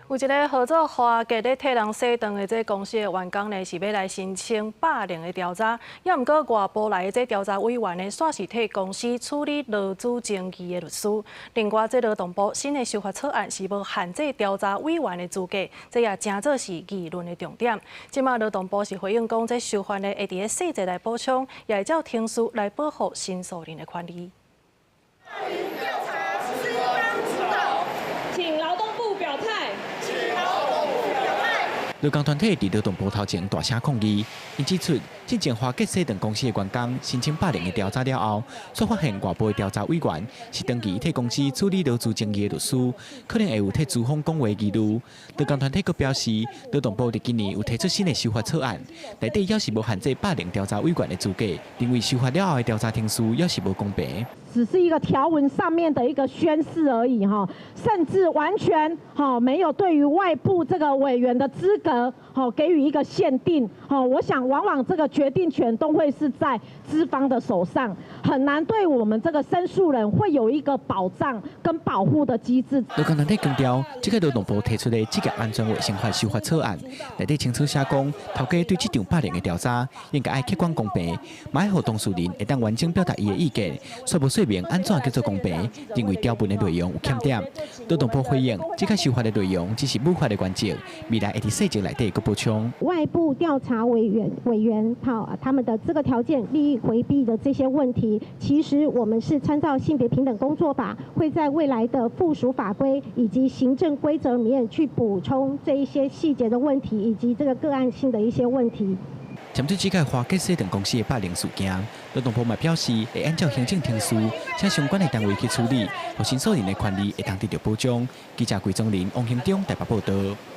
有一个號做華傑咧替人洗頓的這公司的員工呢，是欲來申請霸凌的調查，也毋過外部來的這調查委員呢，煞是替公司處理勞資爭議的律師。另外，這勞動部新的修法草案是無限制調查委員的資格，這也成做是議論的重點。這馬勞動部是回應講，這修法呢會佇咧細節來補充，也會照程序來保護申訴人的權利。調查資方主導，請勞動部表態。勞工團體佇勞動部頭前大聲抗議，𪜶指出，進前華傑洗頓公司的員工申請霸凌的調查了後，煞發現外部的調查委員是長期替公司處理勞資爭議的律師，可能會有替資方講話疑慮。勞工團體閣表示，勞動部佇今年有提出新的修法草案，內底猶是無限制霸凌調查委員的資格，認為修法了後的調查程序猶是無公平。只是一個條文上面的一個宣示而已，哈，甚至完全哈沒有對於外部這個委員的資格，哈給予一個限定，哈，我想往往這個決定權都會是在資方的手上，很難對我們這個申訴人會有一個保障跟保護的機制。勞工團體強調，這個勞動部提出的職業安全衛生法修法草案，內底清楚寫講，頭家對這場霸凌的調查應該愛客觀公平，嘛愛予當事人會當完整表達伊的意見，煞無說明按怎叫做公平，認為條文的內容有欠點。勞動部回應，這個修法的內容只是母法的原則，未來會佇細節內底閣補充。外部調查委員，好，他們的這個條件、利益迴避的這些問題，其實我們是參照性別平等工作法，會在未來的附屬法規以及行政規則裡面去補充這一些細節的問題，以及這個個案性的一些問題。針對這個華傑洗頓公司的霸凌事件，勞動部嘛表示會按照行政程序，請相關的單位去處理，予申訴人的權利會當得到保障。記者桂宗林、王興中台北報道。